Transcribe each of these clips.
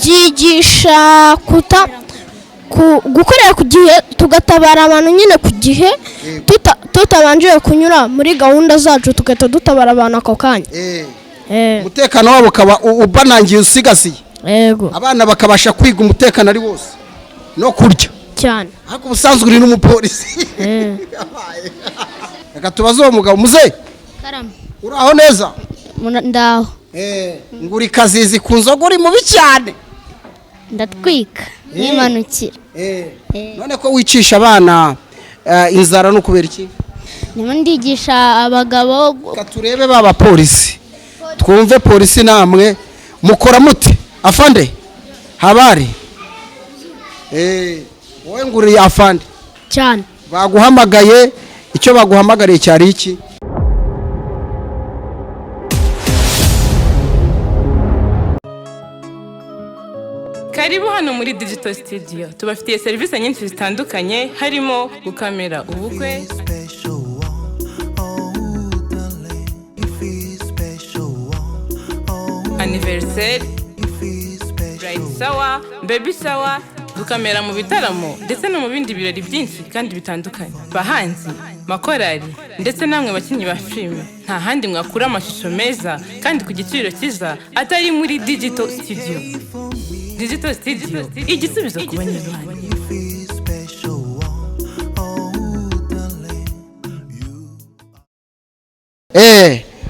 Byigisha kuta gukorera ku gihe, tugatabara abantu nyine ku gihe, tutabanje kunyura muri gahunda zacu, tugahita dutabara abantu ako kanya. Umutekano wabo ukaba ubanangiye, usigasiye. Yego. Abana bakabasha kwiga, umutekano ari wose, no kurya. Cyane. Ariko ubusanzwe uri n'umupolisi. Reka tubaze uwo mugabo muzehe. Karame. Uri aho neza? Ndaho. Ngo uri kazizi ku nzoga, uri mubi cyane. Ndatwika nimanukira. None ko wicisha abana inzara, ni ukubera iki? Ndimo ndigisha abagabo. Reka turebe ba bapolisi, twumve polisi namwe mukora mute. Afande, habari? Wowe ngo uri afande? Cyane. Baguhamagaye, icyo baguhamagariye cyari iki? Karibu hano muri Digital Studio, tubafitiye serivisi nyinshi zitandukanye, harimo gukamera ubukwe, anniversaire, bridal shower, baby shower, dukamera mu bitaramo ndetse no mu bindi birori byinshi kandi bitandukanye. Bahanzi, makorari ndetse namwe bakinnyi ba filime, nta handi mwakura amashusho meza kandi ku giciro cyiza atari muri Digital Studio. Digital Studio, igisubizo ku banyarwanda.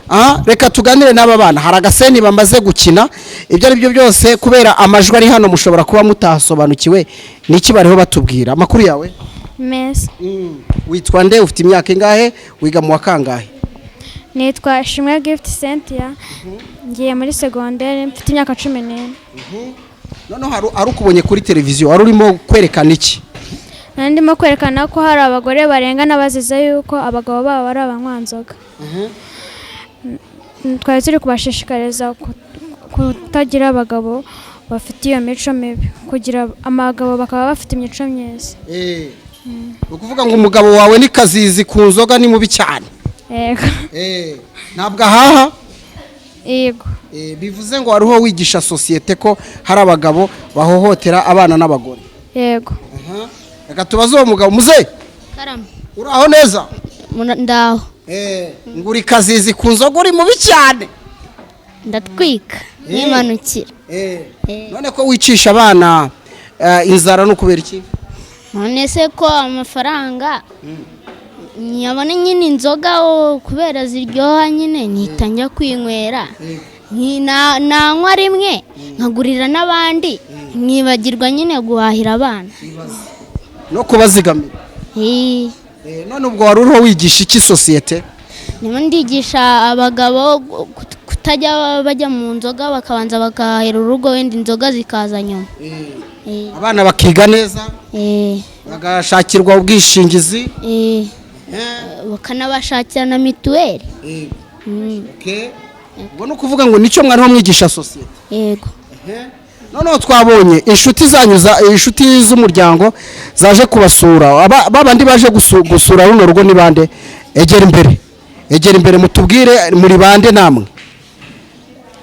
Aha reka tuganire n'aba bana. Hari agaseni bamaze gukina. Ibyo ari byo byose, kubera amajwi ari hano, mushobora kuba mutasobanukiwe n'iki bariho batubwira. Amakuru yawe? Meza. Witwa nde? Ufite imyaka ingahe? Wiga mu wa kangahe? Nitwa Ishimwe Gift Cynthia, ngiye muri segonderi, mfite imyaka 14. Noneho hari ukubonye kuri televiziyo, wari urimo kwerekana iki? Nari ndimo kwerekana ko hari abagore barengana bazize yuko abagabo babo ari abanywanzoga. Twari turi kubashishikariza kutagira abagabo bafite iyo mico mibi, kugira abagabo bakaba bafite imico myiza. Ni ukuvuga ngo umugabo wawe ni kazizi ku nzoga, ni mubi cyane? Yego. Ntabwo ahaha? Yego. Bivuze ngo wariho wigisha sosiyete ko hari abagabo bahohotera abana n'abagore. Yego. Reka tubaze uwo mugabo muzehe. Karame. Uri aho neza? Ndaho. Ngo uri kazizi ku nzoga, uri mubi cyane. Ndatwika nimanukira. None ko wicisha abana inzara, ni ukubera iki? None se ko amafaranga nyabona nyine inzoga, kubera ziryoha nyine mpita njya kwinywera. Nanywa rimwe nkagurira n'abandi, nkibagirwa nyine guhahira abana. No kubazigamira. None ubwo wari uriho wigisha iki sosiyete? Ndimo ndigisha abagabo kutajya bajya mu nzoga, bakabanza bakahahira urugo, wenda inzoga zikaza nyuma. Abana bakiga neza, bagashakirwa ubwishingizi. Bakanabashakira na mituweli. Ubwo ni ukuvuga ngo nicyo mwariho mwigisha sosiyete? Yego. Noneho twabonye inshuti zanyu, inshuti z'umuryango zaje kubasura. Babandi baje gusura runo rugo ni bande? Egera imbere, egera imbere, mutubwire muri bande namwe.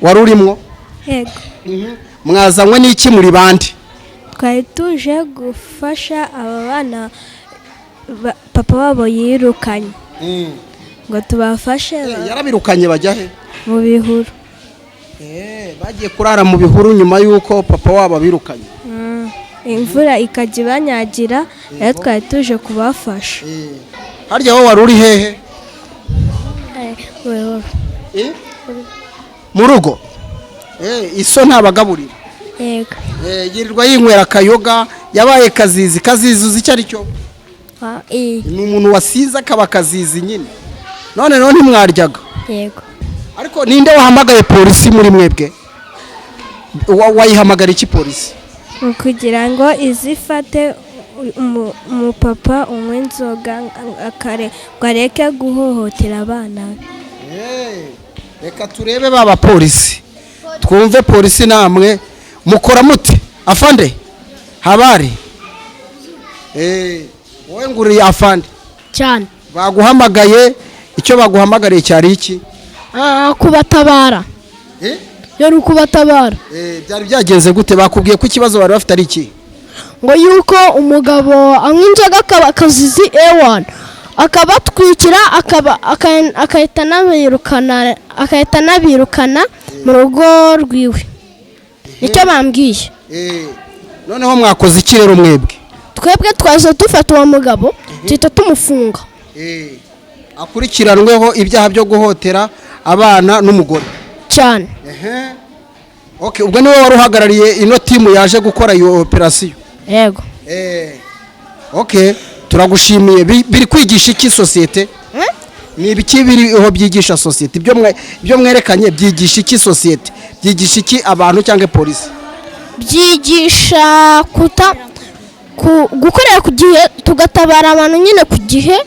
Wari urimwo? Yego. Mwazanywe n'iki? Muri bande? Twari tuje gufasha aba bana papa wabo yirukanye, ngo tubafashe. Yarabirukanye bajya he? Mu bihuru. Bagiye kurara mu bihuru nyuma y'uko papa wabo abirukanye. Imvura ikajya ibanyagira, rero twari tuje kubafasha. Harya wowe wari uri hehe? Mu bihuru. Mu rugo? Iso ntabagaburira? Yego. Yirirwa yinywera akayoga, yabaye kazizi. Kazizi uzi icyo ari cyo? Ni umuntu wasize akaba kazizi nyine. None rero ntimwaryaga? Yego. Ariko ninde wahamagaye polisi muri mwebwe? Wayihamagara iki polisi? Kugira ngo izifate umupapa unywa inzoga ngo areke guhohotera abana be. Reka turebe ba bapolisi, twumve polisi namwe mukora mute. Afande, habari? Wowe ngo uri afande? Cyane. Baguhamagaye, icyo baguhamagariye cyari iki? Kubatabara. Yari ukubatabara. Byari byagenze gute? Bakubwiye ko ikibazo bari bafite ari iki? Ngo yuko umugabo anywa inzoga akaba akazizi ewana, akabatwikira, akaba akahita anabirukana mu rugo rwiwe. Nicyo bambwiye. Noneho mwakoze iki rero mwebwe? Twebwe twaza dufata uwo mugabo, duhita tumufunga. Akurikiranweho ibyaha byo guhotera abana n'umugore. Cyane. Okay, ubwo niwe wari uhagarariye ino timu yaje gukora iyo operasiyo? Yego. Okay, turagushimiye. Biri kwigisha iki sosiyete? Ni ibiki biriho byigisha sosiyete? Ibyo mwerekanye byigisha iki sosiyete? Byigisha iki abantu cyangwa polisi? Byigisha kuta gukorera ku gihe, tugatabara abantu nyine ku gihe,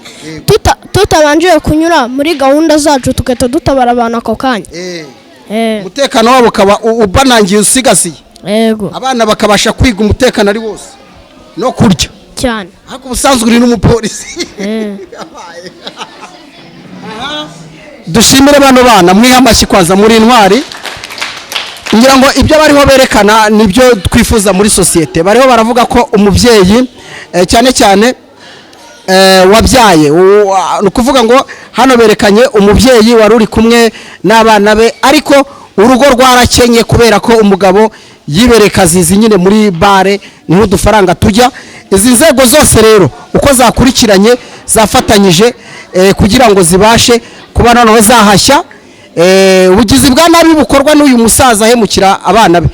tutabanje kunyura muri gahunda zacu, tugahita dutabara abantu ako kanya. Umutekano wabo ukaba ubanangiye, usigasiye. Yego. Abana bakabasha kwiga, umutekano ari wose, no kurya. Cyane. Ariko ubusanzwe uri n'umupolisi. Dushimire bano bana, mwihe amashyi kwanza, muri intwari. Ngira ngo ibyo bariho berekana nibyo twifuza muri sosiyete. Bariho baravuga ko umubyeyi, cyane cyane wabyaye, ni ukuvuga ngo hano berekanye umubyeyi wari uri kumwe n'abana be, ariko urugo rwarakenye kubera ko umugabo yibereka azizi nyine muri bare, niho udufaranga tujya. Izi nzego zose rero uko zakurikiranye, zafatanyije kugira ngo zibashe kuba noneho zahashya ubugizi bwa nabi bukorwa n'uyu musaza ahemukira abana be.